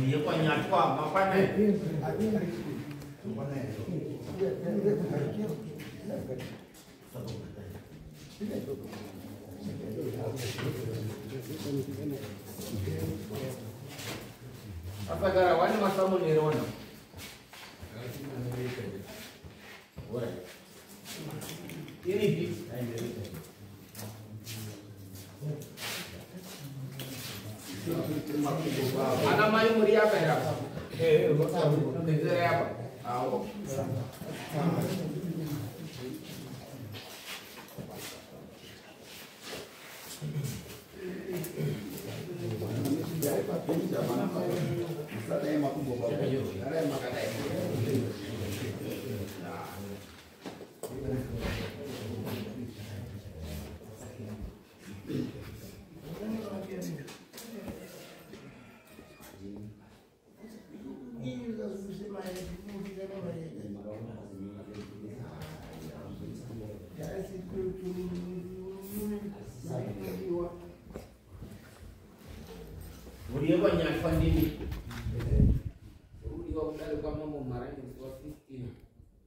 Yekwanyatwa mapane. Asagara wani masamu nerona. Iripi. Ana mai muri apa era? Ndezere apa? Awo. Muriyekwanyatwa ndimi. Rudiwa kudare kwamambo Marange musi wa 15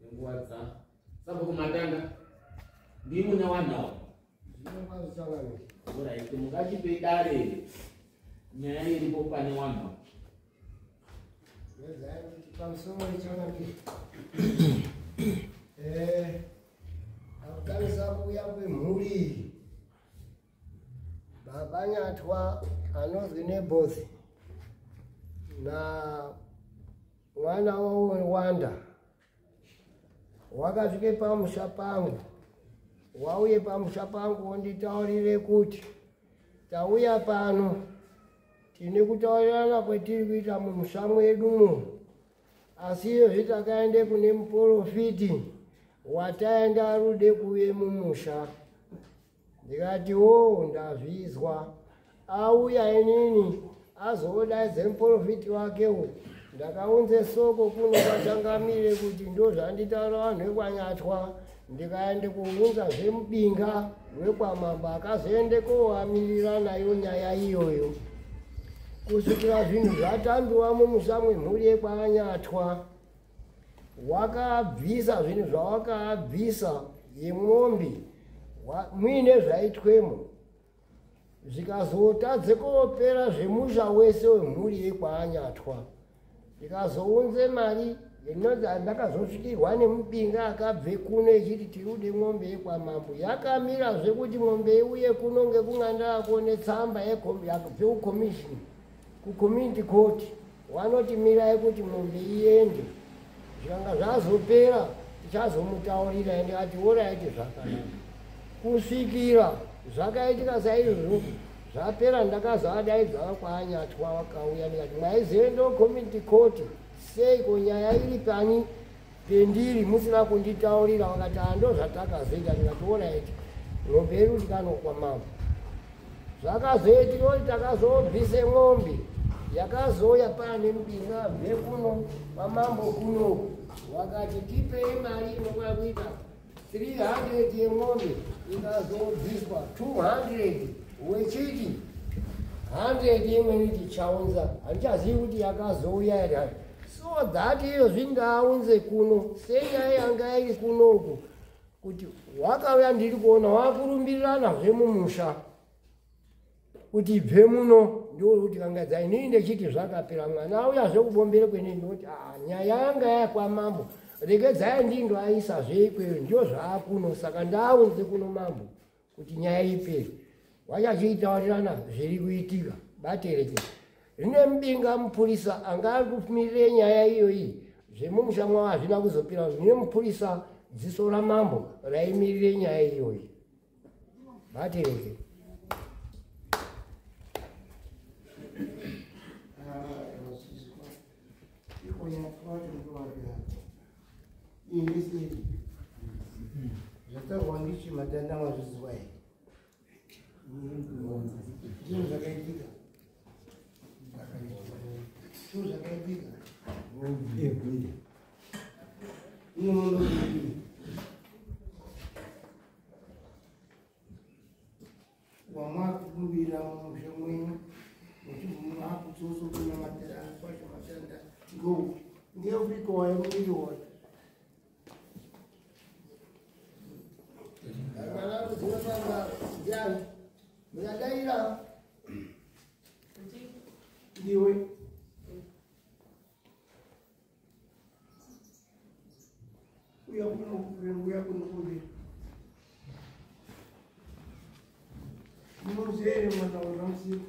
nenguva dza sabhuku Matanga. Ndimi newanhawo. Alright, mungachipei dare nyaya iripo pane wanhawo. Pamusoro changamire. Akutangisa kuuya kwemhuri. Baba Nyatwa anonzi Nebhozi na mwana wavo Wanda wakasvike pamusha pangu. Wauye pamusha pangu wonditaurire kuti tauya pano tine kutaurirana kwetiri kuita mumusha mwedu mu. Asi iyozvi takaende kune muprofiti wataenda arude kuuye mumusha. Ndikati wo ndazvizwa. Auya inini azodaidze muprofiti wakewo. Ndakaunze soko kuno kwachangamire kuti ndo zvanditaura vanhu vekwanyatwa. Ndikaende kuunza zvemubinga wekwamambo akazoende koamirira nayo nyaya iyoyo. Kusvikira zvinhu zvatambiwa mumusha mwemhuri yekwanyatwa. Wakabvisa zvinhu zvawakabvisa yemombe muine zvaitwemo. Zvikazotadze kopera zvemusha wese wemhuri yekwanyatwa. Ndikazounze mari inonzi ndakazosvikirwa nemubinga akabve kuno echiti tirude mombe yekwamambo. Yakamirazve kuti mombe iuye kuno ngekunga ndakuone tsamba yakabve kucommission kucommunity court. Vanoti mirai kuti mombe iende. Zvikanga zvazopera tichazomutaurira ende ati oraiti zvakanaka. Kusvikira zvakaitika saizvozvo zvapera ndakazoadaidza kwaanyatwa wakauya ndikati maizoenda community court seiko nyaya iri pani pendiri musina kunditaurira. Vakati ando zvatakazoita. Ndikati oraiti mombe yedu tikanokwa mambo. Zvakazoitika kuti takazobvise mombe yakazouya pane mubinga abve kuno kwamambo kunoku. Wakati tipei mari inokwana kuita 300 yemombe ikazobviswa 200 wechiti 100 imweni tichaunza. Handichazivi kuti yakazouya here. So that iyo zvindaunze kuno senyaya yanga iri kunoku kuti wakauya ndiri kuona wakurumbirirana zvemumusha kuti ibve muno. Ndikuti kangadza inini ndechiti zvakapera. Mwana auya zvekubombere kwenini ndikuti nyaya yanga yakwamambo regedzai ndindoaisa zveikweyo ndio zvaakuno. Saka ndaunze kuno mambo kuti nyaya ipere. Wachachiitaurirana zviri kuitika batereke. Rine mubinga mupurisa anga ari kumirire nyaya iyoyi zvemumusha mwavo hazvina kuzopera. Rine mupurisa dziso ramambo raimirire nyaya iyoyi batereke. Zvataurwa ndichi Matanda mazvizwa here? Zvinhu zvakaitika. Zvinhu zvakaitika. Egunde. Ino wamakumbira mumusha mwenyu muchibvuma kunamatira kwashe Matanda ngoupi ngeupiko waimuviri wacho mwana dzinotanga ndiani munadaira ndiwe uya kuno uya kuno kumbira munomuziva here mwana wanamusiku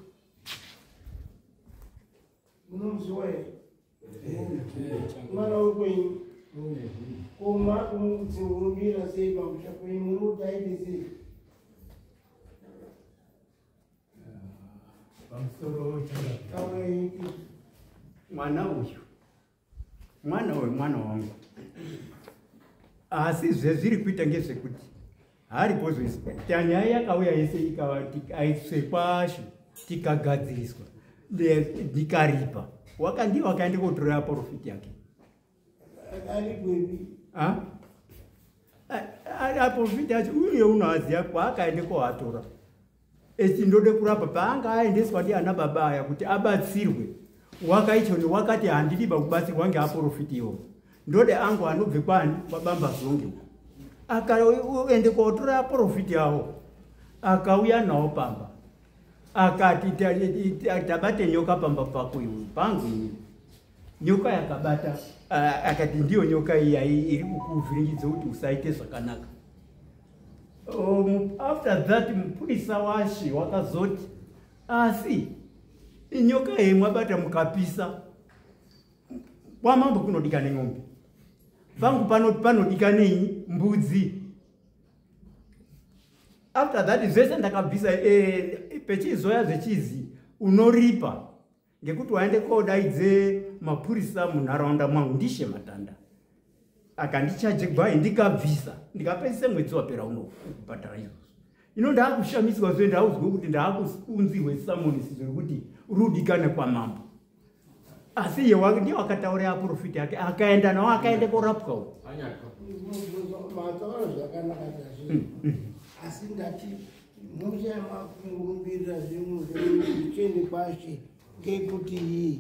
munomuziva here mwana wekwenyu ko makumudziurumbira sei pamusha kwenyu munoti aite sei pamusoro taurai mwana uyu mwana uyu mwana wangu asi zvezviri kuita ngezvekuti haripo zvese nyaya yakauya yese ikaiswe kwasho tikagadziriswa ndikaripa wakandiwa akaenda kotora aprofiti yake arikwepi aprofiti acho uye unoaziva kwaakaende koatora esi ndode kurapa paanga aendeswa ndiana baba aya kuti abatsirwe wakaichoni wakati handidiba kubatsirwa ngeaprofiti iwowo ndode angu anobve kwani kwabamba zonge uko akaende kotora aprofiti awo akauya nawo pamba akati tabate nyoka pamba pako iwe pangu ini nyoka yakabata akati ndiyo nyoka iya iri kukuvhiringidza kuti usaite zvakanaka. After that mupurisa washe wakazoti asi nyoka iyi mwabata mukapisa kwamambo kunodikane ng'ombe pangu panodikanei mbudzi. After that zvese ndakabvisa pechizoya zvechizi unoripa ngekuti waende kodaidze mapurisa munharaunda mwangu ndishe Matanda akandichaje gwai ndikabvisa ndikapedzise mwedzi wapera uno kubhadhara izvozvo. Ino ndaakushamiswa zve ndauzwe kuti ndaakuunzirwe samonisi zvekuti rudikane kwamambo asi iye ndiye wakataura aprofiti ake akaenda nawo akaende korapwa uko mataura zvakanaka chazvo asi ndati musha makungurumbirira zvinhu zvichiende kwashe ngekuti iyi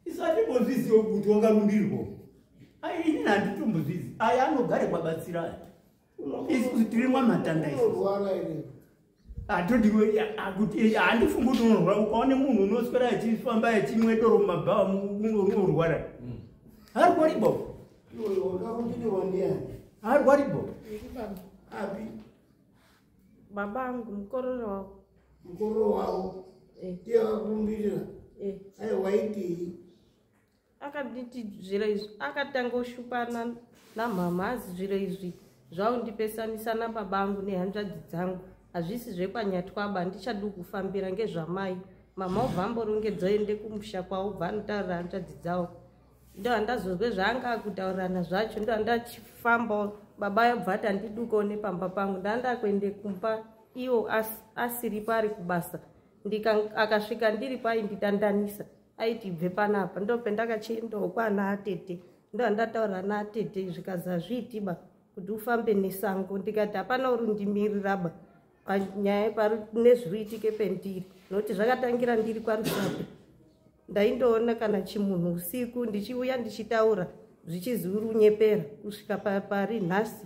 isatimbozvizivo kuti wakarumbirirwa ai inini handitombozvizi aya anogare kwabatsira aya isusu tiri mwamatanda unorwara here hatodiwe kuti handifungi kuti unorwara ukaone munhu unoswera achifamba achimwe doro mumabhawa unorwara harwaribo iwe wakarumbirirwa ndiani harwaribo api baba angu mukororo wavo mukororo wavo ndiye akakurumbirira ai waitii akanditi zviro izvi akatanga kushupana namhamha azi zviro izvi zvaundipesanisa nababa angu nehanzvadzi dzangu hazvisi zvekwanyatwaba ndichadi kufambira ngezvamai mama obva amborongedza oende kumusha kwavo bva anotaurira hanzvadzi dzavo ndo handazozwe zvaanga akutaurirana zvacho ndo handachifambawo baba yobva ati handidukawo nepamba pangu ndandakuende kumba iwo asiripo ari kubasa akasvika ndiripo ainditandanisa aiti ibve panapa ndopendakachiendawo kwana atete ndo handataura naatete zvikazi hazviitiba kuti ufambe nesango ndikati hapana uri ndimiriraba panyaya nezviriitike pendiri nokuti zvakatangira ndiri kwaRusape ndaindoona kana chimunhu usiku ndichiuya ndichitaura zvichizi uri unyepera kusvika pari nhasi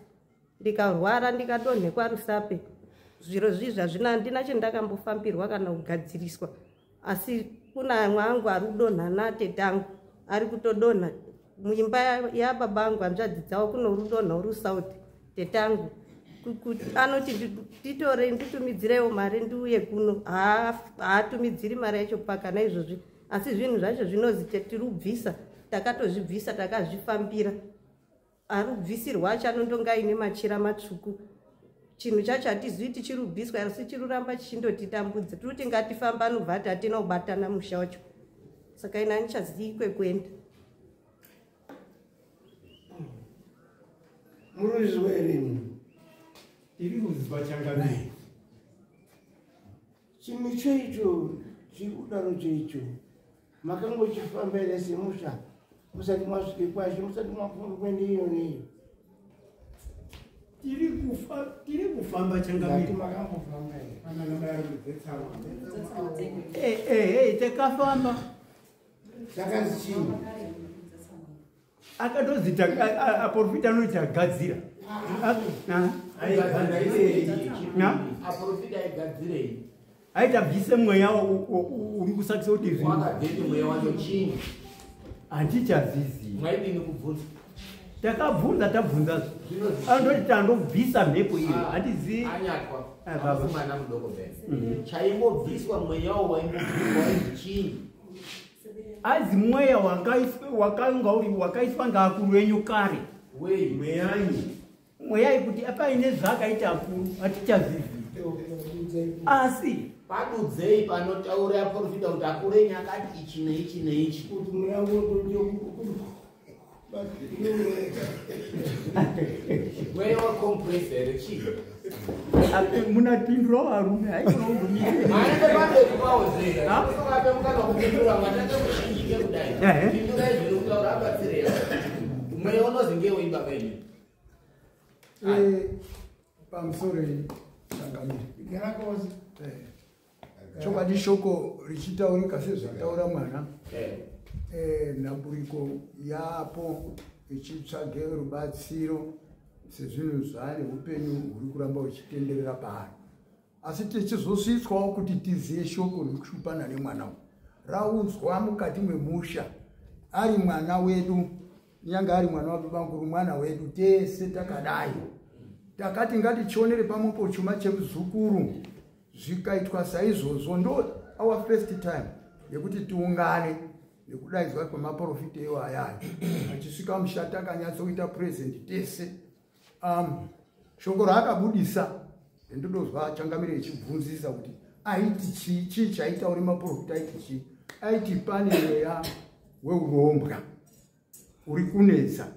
ndikarwara ndikadonhe kwaRusape zviro zvizvi hazvina handina chendakambofambirwa kana kugadziriswa asi kuna amwe angu ari kudonha natete angu ari kutodonha muimba yababa angu hanzvadzi dzavo kuno rudonha urusauti tete angu anoti nditore nditumidzirewo mari ndiuye kuno haatumidziri mari yacho pakana izvozvi asi zvinhu zvacho zvinozi tiri kubvisa takatozvibvisa takazvifambira ari kubvisirwa acho anondonga aine machira matsvuku chinhu chacho hatizivi tichiri kubviswa asi chiruramba chichindotitambudza tiri kuti ngatifamba anobva ati hatina kubatana musha wacho saka ina handichazivi kwekuenda Muruzwa here imi? Tiri kuzwa changamire. Chimwe chaicho chiri kudaro chaicho makangochifamba here semusha? Musati mwasvike kwashe, musati mwafundwa neiyo neiyo. Tiri kufamba changamire. Makambofamba here? Takafamba. Chakanzi chii? Akatozi aprofita anoti agadzira. Aprofita aigadzirei? Aita bvise mweya uri kusakisa kuti zvinhu. Wakabveti mweya wacho chii? Handichazizi. Mwaidini kubvunza? Takabvunza tabvunza. Anondoti tandobvisa mhepo iyo. Handizivi. Anyatwa. Mwana mudoko bene. Chaimbobviswa mweya waimbobviswa wainzi chii? Aizi mweya wakaiswa ngaakuru enyu kare. Wei mweyanyi. Mweyai kuti apaine zvaakaita akuru hatichazivi. Asi padudzei panotaura aprofita kuti akuru enyu akati ichi neichi neichi. Kuti mweya mweya wakompresa here chii? Munapindura varume haikona kugumira. Maende pamberi pawo zvega. Usingape mukana kupindura matanga kushinjike kudai. Pindurai zviri kutaura abatsirei. Mweya unozi ngewei baba imi? Pamusoro changamire. Chokwadi shoko richitaurika sezvataura mwana. Nhamburiko yapo ichitsvage rubatsiro sezvinhu zvaane upenyu huri kuramba huchitenderera paari. Asi tichizosvitswawo kuti tiziye shoko rekushupana nemwana uyu. Raudzwa mukati memusha ari mwana wedu, nyange ari mwana wababamukuru, mwana wedu tese takadai. Takati ngatichionere pamwepo chuma chemuzukuru, zvikaitwa saizvozvo. Ndo our first time yekuti tiungane nekudaidzwa kwemaprofita iwayayo. Achisvika musha takanyatsokuita present tese. Shoko raakabudisa ndodozwa changamire ichibvunzisa kuti aiti chii, chii chaitauri maprofita aiti chii? Aiti pane mweya weurombwa uri kunetsa.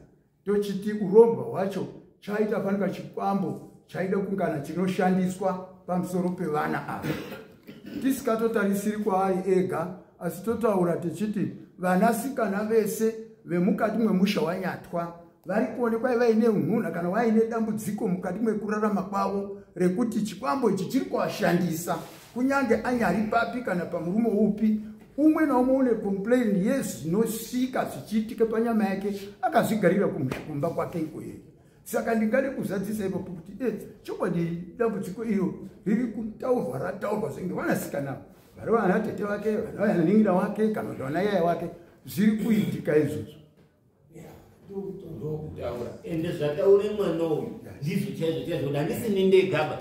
Tochiti urombwa hwacho chaita fanika chikwambo chaida kungana chinoshandiswa pamusoro pevana ava. Tisikatotarisiri kwaari ega, asi totaura tichiti vanasikana vese vemukati mwemusha waNyatwa vari kuonekwa vaine nhunha kana vaine dambudziko mukati mekurarama kwavo rekuti chikwambo ichi chiri kuvashandisa, kunyange anyari papi kana pamurume upi, umwe naumwe une complain yezvinosvika zvichiitika panyama yake akazvigarira kumba kwake ikoyo. Saka ndingade kuzadzisa ipapo kuti chokwadi dambudziko iro riri kutaurwa rataurwa zvenge vanasikana vari vana tete vake, vana vanin'ina wake kana kuti vana yaya wake, zviri kuitika izvozvo. Ndokutaura ende zvataure mwana uyu ndizvo chaizvo chaizvo kuti handisini ndegaba.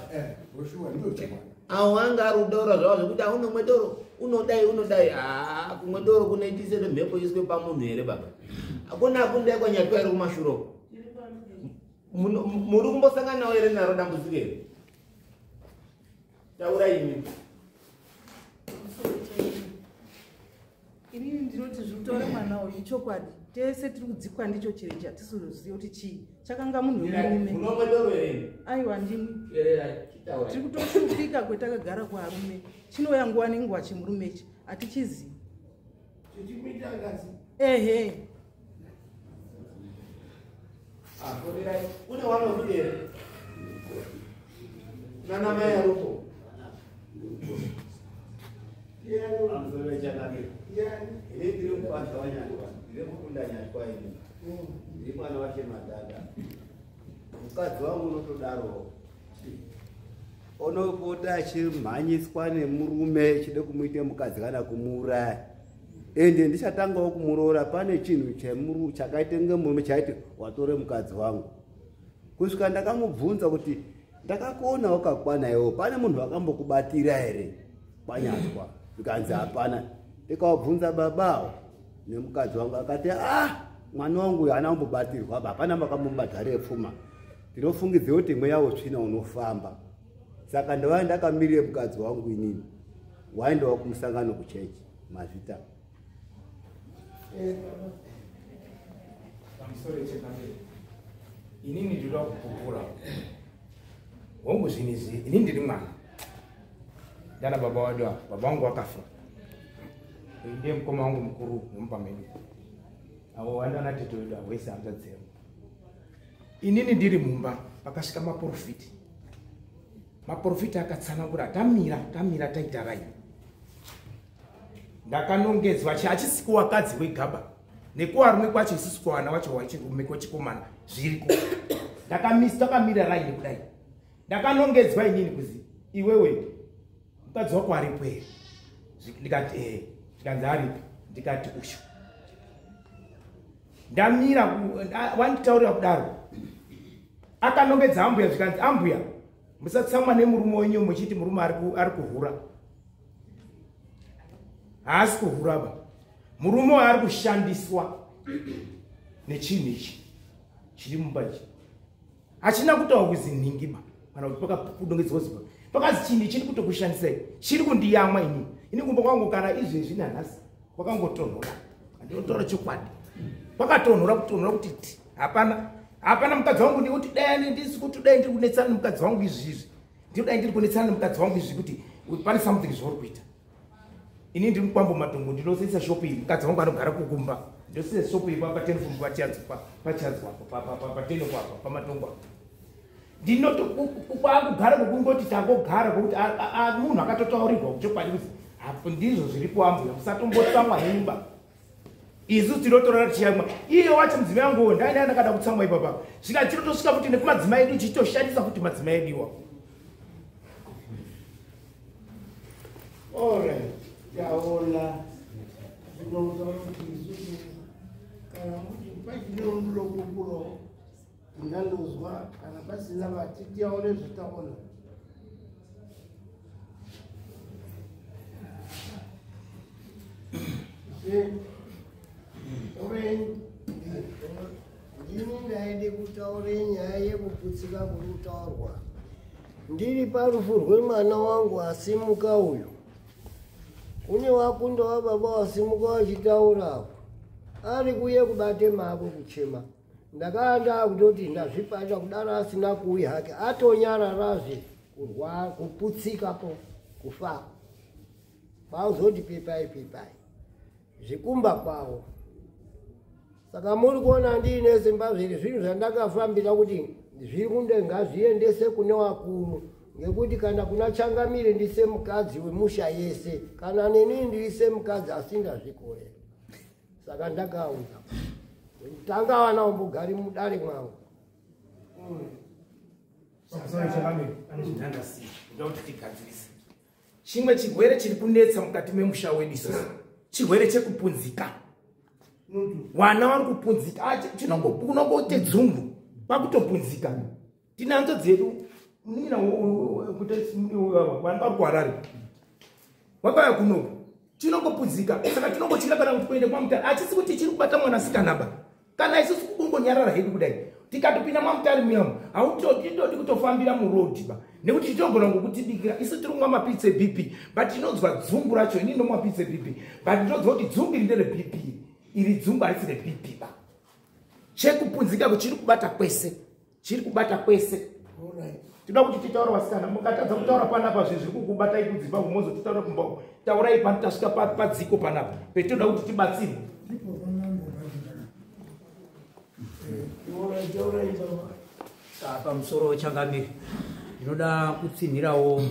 Awo anga ari kutaura zvavo zvekuti aunomwe doro unodai unodai. Haa, kumwe doro kunoitise mhepo iswe pamunhu here baba? Hakuna akundai kwaNyatwa here kumashuro? Muri kumbosanganawo here naro dambudziko here? Taura imi. Inini ndinoti zvekutaura mwana uyu ichokwadi. Tese tiri kudzikwa ndicho chirenje, hatisizoziva kuti chii chakanga munhu wemurume. Munomwe doro here? Aiwa, ndimwi. Tiri kutoshupika kwetakagara kuarume. Chinouya nguva nenguva chimurume ichi hatichizivi. Ehe. Une wanozvidi here? Nana mai arupo. Ini ndiri mukwasha waNyatwa, ndiri mukunda Nyatwa ini. Ndiri mwana washe Madhadha. Mukadzi wangu unotodaro. Unopota achimhanyiswa nemurume achida kumuita mukadzi kana kumuuraya. Ende ndichatangawo kumuroora pane chinhu chakaita kunge murume chaiti watore mukadzi wangu. Kusvika ndakamubvunza kuti ndakakuona wakakwana iwo, pane munhu akambokubatira here kwaNyatwa? Zvikanzi hapana. Ndikawabvunza babawo nemukadzi wangu akati mwana wangu uyu haana kumbobatirwa, hapana makamubhadharire pfuma. Ndinofungidzira kuti mweya wetsvina unofamba. Saka ndava ndakamirire mukadzi wangu inini, waendawo kumusangano kuchechi. Mazvita. Pamusoro changamire, inini ndinoda kupupura hongu zvinhu izvi. Inini ndiri mwana ndana baba wadu ava, baba vangu vakafa. Ndiye mukoma wangu mukuru wemumba medu. Avo vandana tete wedu avo vese hanzvadzi yangu. Inini ndiri mumba pakasvika maporofiti. Maporofiti akatsanangura tamira tamira taita raini. Ndakanongedzwa hachisi kuwakadzi wegaba nekuvarume kwacho isusu kuwana wacho wachirume kwechikomana zviriko. Ndakamisa takamira raini kudai. Ndakanongedzwa inini kuzi iwewe mukadzi wako aripo here? Ndikati eh, zvikanzi aripi? Ndikati ushu. Ndamira wanditaurira kudaro. Akanongedza ambuya zvikanzi ambuya musatsamwa nemurume wenyu muchiti murume ari kuhura. Haasi kuhura ba. Murume uyu ari kushandiswa nechinhu ichi chiri mumba ichi. Hachina kutaura kuzi nhingi ba kana kuti pakadongedzwa ziba. Pakazi chinhu chiri kutokushandisai chiri kundiyamwa ini. Ini kumba kwangu kana izvezvi nanhasi kwakangotonhora. Ndinotaura chokwadi. Kwakatonhora kutonhora kuti ti. Hapana hapana mukadzi wangu ndikuti dai ndisi kuti dai ndiri kunetsana nemukadzi wangu izvi izvi. Ndiri dai ndiri kunetsana nemukadzi wangu izvi kuti pane something zvauri kuita. Ini ndiri mukwambo matongo ndinosisa shop iyi mukadzi wangu anogara kukumba. Ndosisa shop iyi pa telephone pachiadzwa pachiadzwa pa pa pa telephone apa pamatongo apa. Ndinoto kwakugara kukungoti tangogara kwekuti munhu akatotaurirwa kuchokwadi kuti hapo ndizvo zviripo ambuya musatombotsamwa henyu. Isu tinotorara tichiyamwa. Iye wacho mudzimai wangu ndani andakada kutsamwa ipapa. Svika tinotosvika futi nekumadzimai edu tichitoshandisa futi madzimai edu iwawo. Alright, taona zvinotaura kuti isusu kana kuti pachine unodokupurawo ndandozwa kana pasina vati tiaone zvataona. Ndini ndaide kutaura nyaya yekuputsika kuri kutaurwa. Ndiri parufu rwemwana wangu asimuka uyu. Kune wakunda wababa wasimuka wachitaura apo. Ari kuuye kubate mako kuchema. Ndakanga ndakutoti ndazvipata kudaro asina kuuya hake. Atonyararazve kurwa kuputsikapo kufa. Kwauzoti pepai pepai. Zvikumba kwawo. Saka muri kuona ndiine simba zviri zvinhu zvandakafambira kuti zviri kunde ngazviendese kune wakuru. Ngekuti kana kuna changamire ndise mukadzi wemusha yese. Kana neni ndiise mukadzi asi ndazvikorera. Saka ndakauya. Tanga vana umbogari mudare mwangu. Pamusoro changamire pane zvindandasiya. Ndoda kuti tigadzirise. Chimwe chirwere chiri kunetsa mukati memusha wedu isusu. Chirwere chekupunzika. Vana vari kupunzika. Chinongoite dzungu. Pakutopunzika. Tinanzo dzedu. Munin'ina vanhu vari kuHarare. Vakauya kunoku. Chinongopunzika. Saka tinongotyira kana kuti kuende kwaMutare. Hachisi kuti chiri kubata mwanasikana ba. Kana isusu kungonyarara hedu kudai. Tikatopinda maMutare muyamo, hautotindodi kutofambira muroad ba. Nekuti tinogona ngokutibikira. Isu tiri kumwa mapilisi eBP, but tinonzwa dzungu racho. Ini ndomwa mapilisi eBP, but ndinonzwa kuti dzungu iri ndere BP. Iri dzungu harisi reBP ba. Chekupunzika chiri kubata kwese. Chiri kubata kwese. Tinoda kuti titaure vasikana, mukatadza kutaura panapa zvinhu zviri kukubatai kudzimba mozotitaura kumba. Taurai pano tasvika padziko panapa. Petinoda kuti tibatsirwe. Pamusoro changamire, ndinoda kutsinhirawo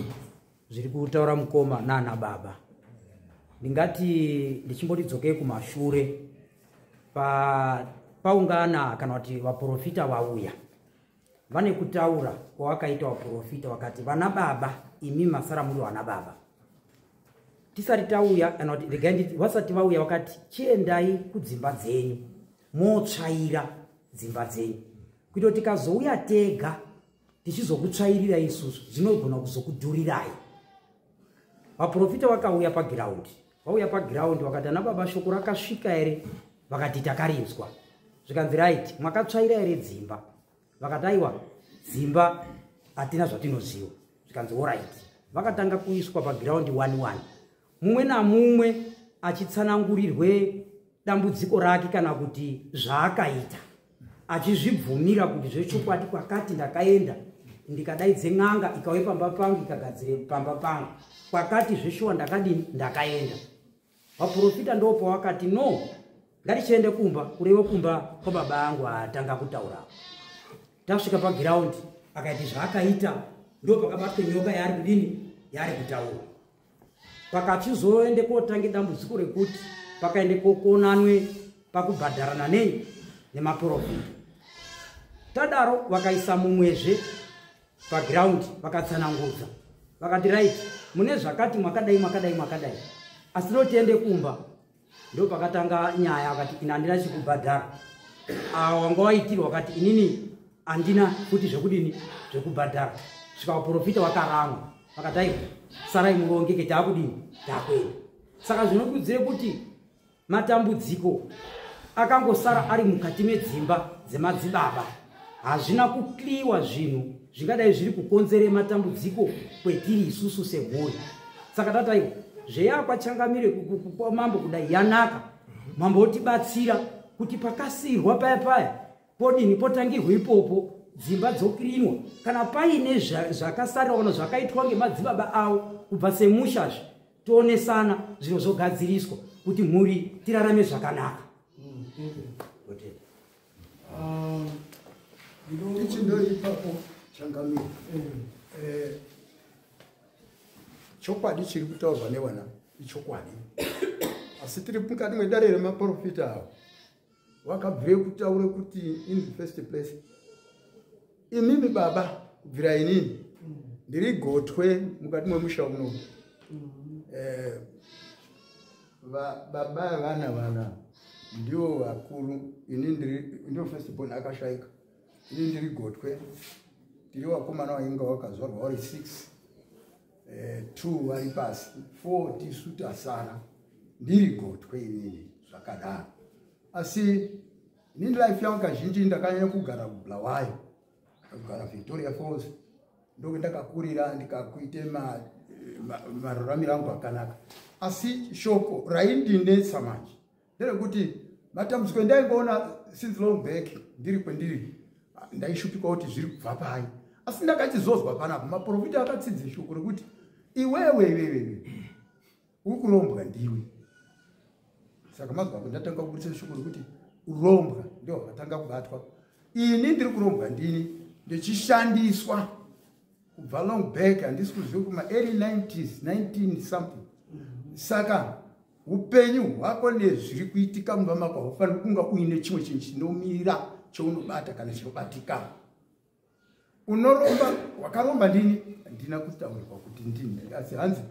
zviri kutaura mukoma nana baba. Ndingati ndichimboti dzokei kumashure paungana kana kuti vaprofita vauya. Vane kutaura kwawakaita vaprofita vakati vana baba imi masara muri vana baba. Tisati tauya kana kuti regai nditi vasati vauya vakati chiendai kudzimba dzenyu motsvaira dzimba dzenyu. Kuita kuti tikazouya tega tichizokutsvairira isusu zvinogona kuzokudhurirai. Vaprofita vakauya pagiraundi. Vauya pagiraundi vakati ana baba shoko rakasvika here? Vakati takarinzwa. Zvikanzi right, makatsvaira here dzimba? Vakati aiwa dzimba hatina zvatinoziva. Zvikanzi alright. Vakatanga kuiswa pagiraundi 1-1. Mumwe namumwe achitsanangurirwe dambudziko rake kana kuti zvaakaita. Achizvibvumira kuti zvechokwadi kwakati ndakaenda ndikadaidze n'anga ikauye pamba pangu ikagadzire pamba pangu. Kwakati zveshuwa ndakadini ndakaenda. Vaprofita ndopawakati no. Ngatichiende kumba, kureva kumba kwababa angu atanga kutaura. Tasvika pagiraundi akaita zvaakaita, ndo pakabatwa nyoka yaari kudini, yaari kutaura. Pakachizoende kotange dambudziko rekuti pakaende kokonanwe pakubhadharana nei nemaprofita. Tadaro vakaisa mumwezve pagiraundi, vakatsanangudza vakati right, mune zvakati mwakadai mwakadai mwakadai, asi rotiende kumba. Ndo pakatanga nyaya, akati ini handina chekubhadhara. Awa wanga waitirwa akati inini handina kuti zvekudini zvekubhadhara. Svika vaprofita vakaramwa, vakati aiwa sarai murongeke, taakudini, taakuenda. Saka zvinokudzire kuti matambudziko akangosara ari mukati medzimba dzemadzibaba, hazvina kukliwa zvinhu zvingadai zviri kukonzere matambudziko kwetiri isusu semhuri. Saka tataiwa zveya kwachangamire kwamambo kudai yanaka, mambo otibatsira kuti pakasirwa paya paya podini potangirwe ipopo, dzimba dzokirinwa. Kana paine zvakasarira kana zvakaitwa ngemadzibaba avo kubva semushazve, toonesana zviro zvogadziriswa kuti mhuri tirarame zvakanaka. Ichi ndo ipapo changamire. Chokwadi chiri kutaurwa nevana ichokwadi, asi tiri mukati mwedare remaprofita avo vakabvire kutaura kuti in the first place imimi baba kubvira inini ndiri gotwe mukati mwemusha uno. Baba vana vana ndivo vakuru, ini ndiri ndio first born akashaika, ini ndiri gotwe. Tiri vakomana vainga vakazvarwa vari 6, 2 vari pasi, 4 tisu tasara. Ndiri gotwe inini zvakadaro, asi inini life yangu kazhinji ndakanyanya kugara kuBulawayo, kugara Victoria Falls, ndoke ndakakurira ndikakuite maruramiro angu akanaka. Asi shoko raindinetsa manje nderekuti matambudziko endaingoona since long back ndiri kwendiri, ndaishupika kuti zviri kubva pai, asi ndakachizozwa panapa maprofita akatsidze shoko rekuti iwewe iwewe uri kurombwa ndiwe. Saka mazuva apo ndatanga kubudisa shoko rekuti urombwa ndio wakatanga kubatwa. Ini ndiri kurombwa ndini ndichishandiswa kubva long back, handisi kuziva kuma early 90s 19 something. Saka upenyu hwako nezviri kuitika mumba mako haufaniri kunga uine chimwe chinhu chinomira chounobata kana chinobatika. Unoromba, wakaromba ndini, handina kutaurirwa kuti ndini, asi hanzi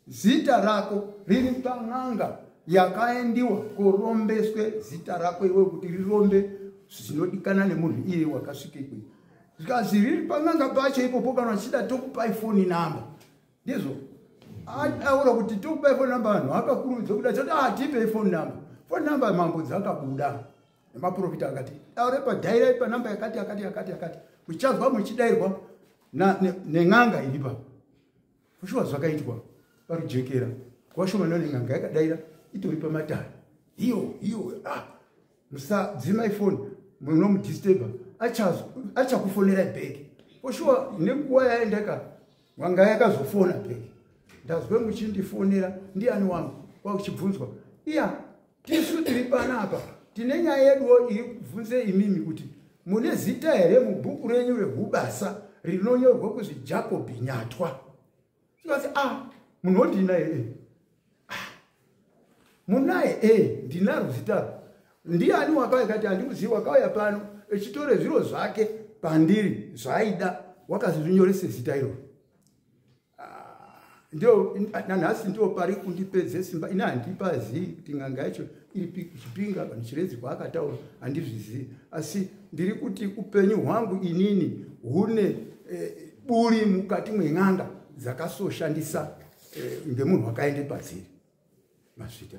zita rako riri pan'anga yakaendiwa korombeswe zita rako iwe kuti rirombe zvinodikana nemunhu iye wakasvika ikweyo. Zvikanzi riri pan'anga pacho ipopo, kana uchida tokupai foni namba. Ndizvo ataura kuti tokupai foni namba, vanhu vakakurumidza kuda choti atipei foni namba. Foni namba mambo dzakabuda nemaprofita akati taure padhairai panamba yakati yakati yakati yakati, muchazwa muchidairwa nen'anga iri papo. Kushuwa zvakaitwa parujekera kwashoma nen'anga yakadaira itori pamatare iyo iyo. Musadzima ifoni, munomudisturba, achakufonerai back. Kushuwa nenguva yaendeka n'anga yakazofona back, ndazwe muchindifonera, ndiani wangu? Kwakuchibvunzwa iya, tisu tiri panapa tine nyaya yeduwo iri kubvunze imimi kuti mune zita here mubhuku renyu rehubasa rinonyorwa kuzi Jacob Nyatwa. Tikati munhu wondinaye e munaye e ndinaro zitaro, ndiani wakauya? Kati handikuzivi, wakauya pano echitore zviro zvake pandiri zvaaida, wakazvinyorese zita iroro. Ndio nanhasi ndio pari kundipedze simba. Ini handipazivi kuti n'anga yacho iri kuchipinga kana Chiredzi kwaakataura, handizvizivi, asi ndiri kuti upenyu hwangu inini hune buri mukati mwen'anga dzakasoshandisa ngemunhu wakaende padziri. Mazvita.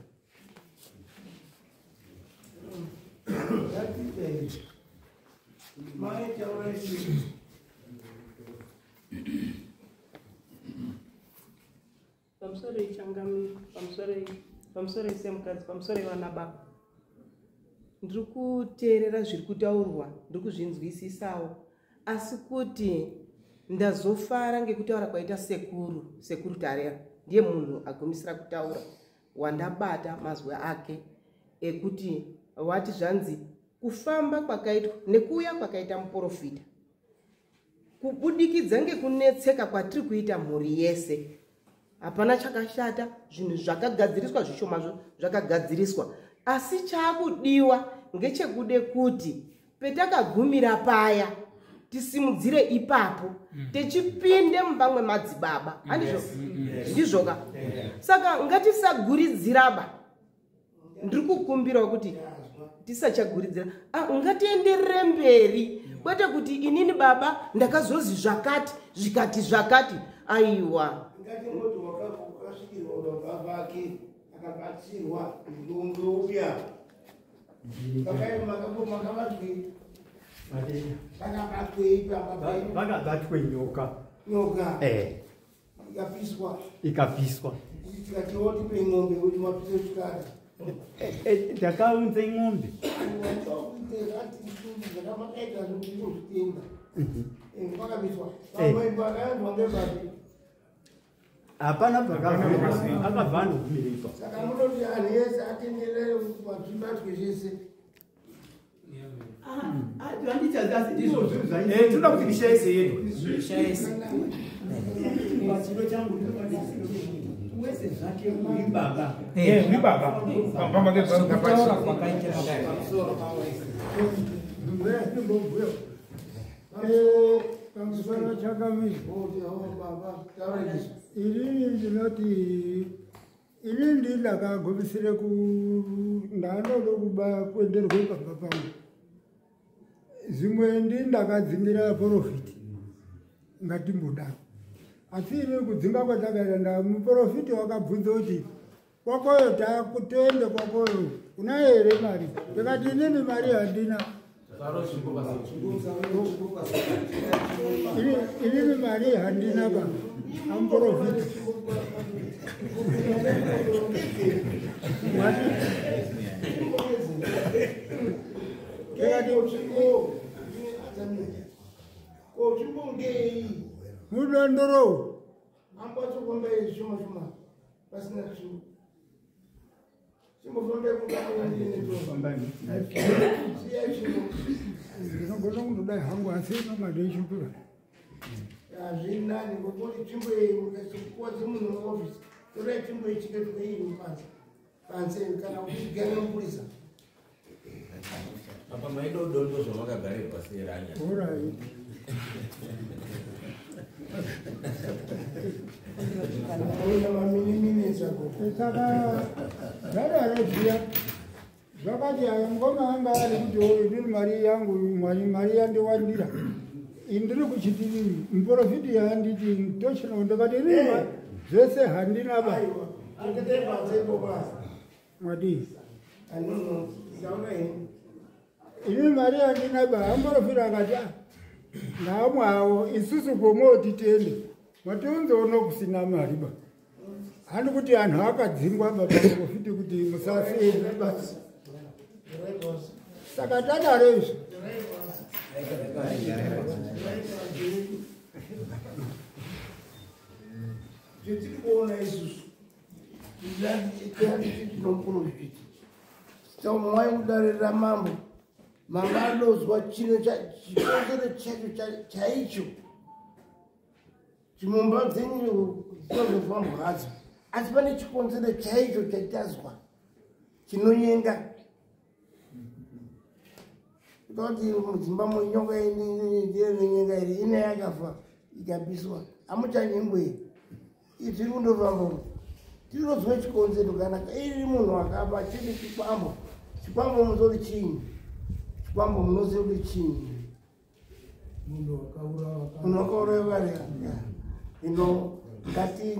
Pamusoro ichangamiro, pamusoro isemukadzi, pamusoro ivana baba. Ndiri kuteerera zviri kutaurwa, ndiri kuzvinzwisisawo, asi kuti ndazofara ngekutaura kwaita sekuru. Sekuru Tarera ndiye munhu agumisira kutaura wandabata mazwi ake. ekuti wati zvanzi kufamba kwakaitwa nekuuya kwakaita muprofita kubudikidza ngekunetseka kwatiri kuita mhuri yese. Hapana chakashata, zvinhu zvakagadziriswa zvishomazvo zvakagadziriswa, asi chaakudiwa ngechekude kuti petakagumira paya tisimudzire ipapo techipinde mumba mwemadzibaba. Handizvo? Ndizvoka. Saka ngatisaguridziraba. Ndiri kukumbirawo kuti tisachaguridzira, ngatienderere mberi, kwete kuti inini baba ndakazozi zvakati zvikati zvakati. Aiwa, ngatingoti wakasvikirwa baba vake akabatsirwa ndouya vakabatwe nyoka nyoka ikapiswa ikapiswa. Tikatiwo tipe ng'ombe kuti mapise chikara. Ndakaunze ng'ombe hapana akabva anogumireipa. Saka munoti anhu ese atenderere kuti zvese. Tinoda kuti misha yese yedu. Chiro changu wese zvake uri baba. Uri baba. Kutaura kwakaita pamusoro chakamira. Inini ndinoti ini ndindakagumisire ndanoda kuba kuenderwe pamba pangu. Zvimwe ndindakadzingira profiti ngatimbodaro, asi ini kudzinga kwatakaita ndamuprofiti wakabvunza kuti kwakoyo takutoende kwakoyo una here mari? Ndikati inini mari handina. Inini mari handina ba amuprofiti. Mudondoro ndinogona kundodai hangu asi mamadechukura hazvinani ngokuti tsvimbo iyi mukasikuwadze munhu muofisi torai tsvimbo iyi chiketwe iri panze panze kana kuchigana mupurisa. Apa maida udondo zvamakagarirwa seranya. Alright. Saka zvadaro zviya zvakati aya ngoma anga ari kuti inini mari yangu mari yandiwandira indiri kuchiti muprofiti yaanditi tochino ndikati inini zvese handina ba mwadii inini mari handina ba. Amuprofiti akati ngamwe awo isusu komoti tiende matiunzeono kusina mari ba. Handi kuti anhu akadzingwa baprofiti kuti musafeni basi. Saka tadaro izvi zvetiri kuona isusu tinoprofiti taumwai kudare ramambo manga anozwa chino chikonzero chacho chaicho chimumba dzenyu dzinozofambwa hadzo, asi pane chikonzero chaicho chatazwa chinonyenga. Kuti mudzimba munyoka inonyenga iri ine yakafa ikapiswa hamuchanyengwe tiri kundofamba tinozwa chikonzero kana iri munhu akafa chiri chikwambo. Chikwambo munozoti chinyi? Chikwambo munoziva kuti chinyi? Munhu wakaurawa vari. Ino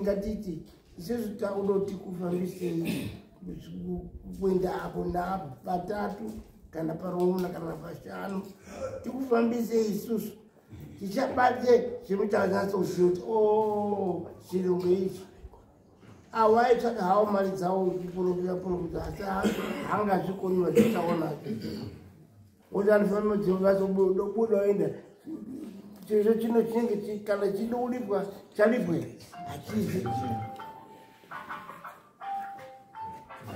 ngatiti isusu takudoti kufambisei kuenda apo naapo patatu kana parongomuna kana pashanu tikufambisei isusu tichabate chimwe chanyatsoziva kuti o chirungu ichi awaitsvaka hawo mari dzawo kuprofita profita asi hangazvikoni vazvichaonazvo kuti anofanira vazobuda oenda chizvo chino chinenge kana chinouripwa chalipwe hachizi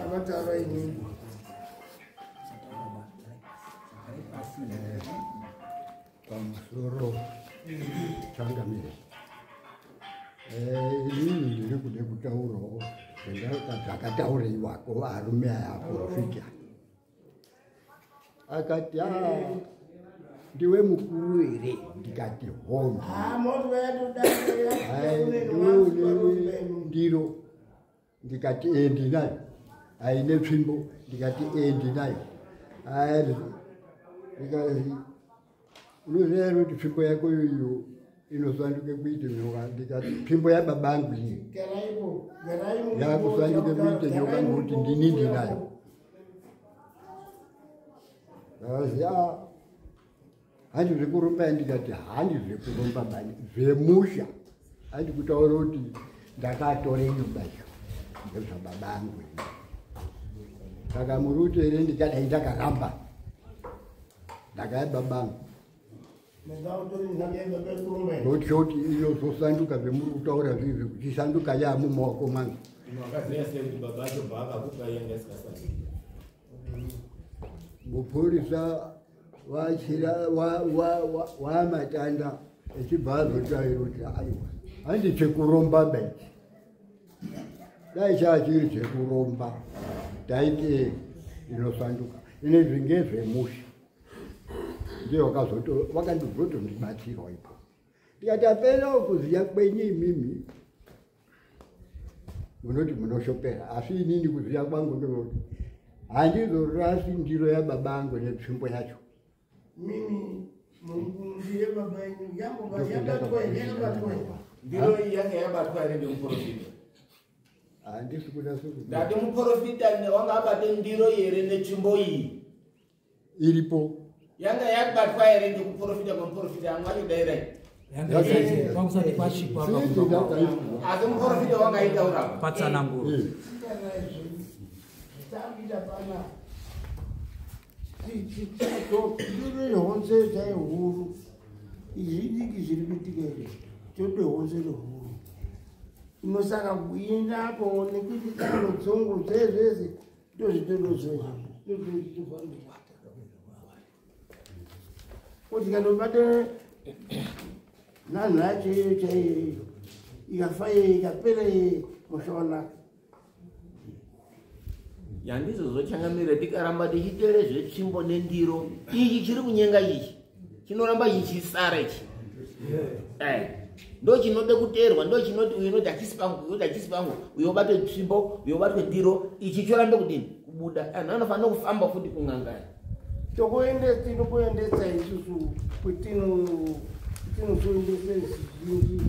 avataura inini. Pamusoro changamire. Inini ndiri kude kutaurawo zvakataureiwako varume aya aprofita. Akati ndiwe mukuru here? Ndikati hongu. Ndiwe une ndiro? Ndikati ee ndinayo. Aine tsvimbo? Ndikati ee ndinayo. Unoziva here kuti tsvimbo yako iyoyo inosanduke kuite nyoka? Ndikati tsvimbo yababa angu iyi yakusanduke kuite nyoka ngokuti ndini ndinayo. Akazi handi zvekuromba. Ndikati handi zvekuromba bani, zvemusha. Handi kutaura kuti ndakatore nyumba iyo ndezvababa angu. Saka muri kuti here? Ndikadai ndakaramba ndakaya baba angu. Ndotya kuti inozosanduka zvemuri kutaura zvizvi kuchisanduka yamumaoko mangu. Mupurisa wamatanda echibva azotaura kuti aiwa handi chekuromba baichi, dai chachiri chekuromba taiti inosanduka. Inezvi ngezvemusha. Ndiye wakandizotondibatsirawo ipapo. Ndikati apera kuziya kwenyu imimi munoti munoshopera, asi inini kuziya kwangu ndinoti handizorasi ndiro yababa angu netsvimbo yacho. Mimi ndiye baba yenyu yabatwa. Ndiro iyi yanga yabatwa here ngemuprofita? Handisi kuda sekuti ndati muprofita wanga abate ndiro here netsvimbo iyi iripo yanga yabatwa here ngekuprofita kwemuprofita? Amwe achodairai pakusati kwasvikwa, asi muprofita wanga aitaura patsananguro. Ndiro honzero chai huru, izvidiki zviri kuitika izvi tode honzero huru inosaka kuindapo nekuti tano dzungu zvezvese ndozvitodozvezvo ndozvitofanira kuti kandobata nhanho yacho iyo chaiyo ikafa iyo ikapera iyo musha wanaka. Yandizvo zvochangamire tikaramba tichitere zvetsvimbo nendiro ichi chiri kunyenga ichi chinoramba chichisara ichi ndo chinode kuteerwa, ndo chinoti uyu unoti hachisi pangu, uyu unoti hachisi pangu, uyu obatwe tsvimbo, uyu obatwe ndiro, ichi chorambe kudini kubuda. Anhu anofanira kufamba futi kun'angaya. Tinokuendesa isusu kwetinozoendesa zvizhinji,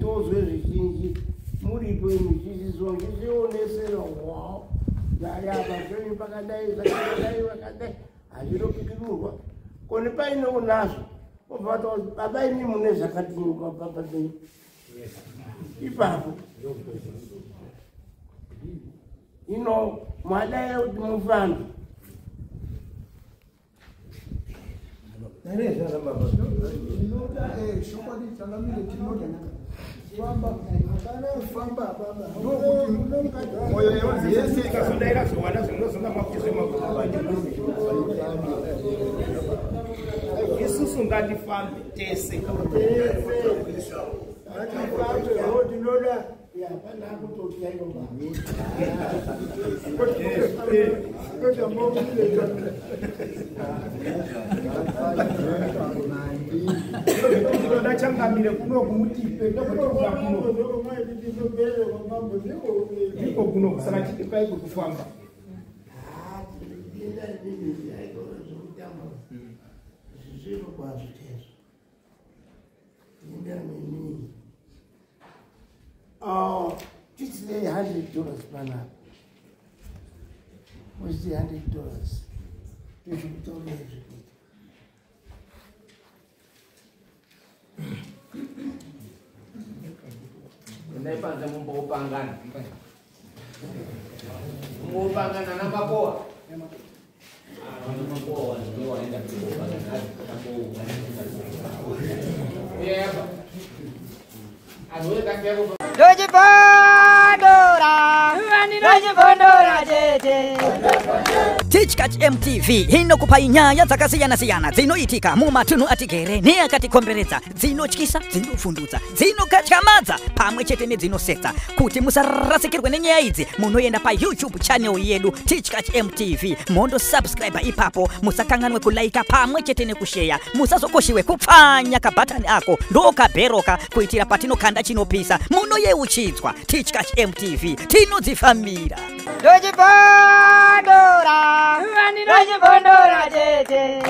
tozwe zvizhinji muripo muchizizo ndichionesera wao yayapa zvenyu pakadai zvakadai vakadai hazvinopikirurwa koni paine unazvo obva vatoti baba imi mune zvakadini baba venyu ipapo ino mwadai kuti mufambe. Chokwadi changamire tinoda kufamba ndokuti mwoyo yevanhu yese ikazodaira zvowana zvinozonga makuchizvemakuaa. Isusu ngatifambe tese. Ngatifambe tinoda hapana kutotya Tinoda changamire kuno kumutipe ndiko kuno saka chitipai kwekufamba. Zviro kwazvo chaizvo Titsei $100 panapa. What's the $100? Tozvikutaurira zvekuita. Endai panze mumbopangana. Mumbopangana namakowa. Makowa ndiwo waenda kumbopangana. Uyapa. Anhu wekasiya Dojibadora. Ndinochibvondora chete. Tichkach MTV inokupai nyaya dzakasiyana-siyana dzinoitika mumatunhu atigere neakatikomberedza, dzinotyisa, dzinofundutsa, dzinokatyamadza pamwe chete nedzinosetsa. Kuti musarasikirwe nenyaya idzi, munoenda paYouTube channel yedu Tichkach MTV, mondosubscribe ipapo. Musakanganwe kulaika pamwe chete nekusheya. Musazokoshiwe kupfanya kabhatani ako ndokabheroka kuitira patinokanda chinopisa munoyeuchidzwa. Tichkach MTV, tinodzifambira. Ndochibvondora. Ndinochibvondora chete.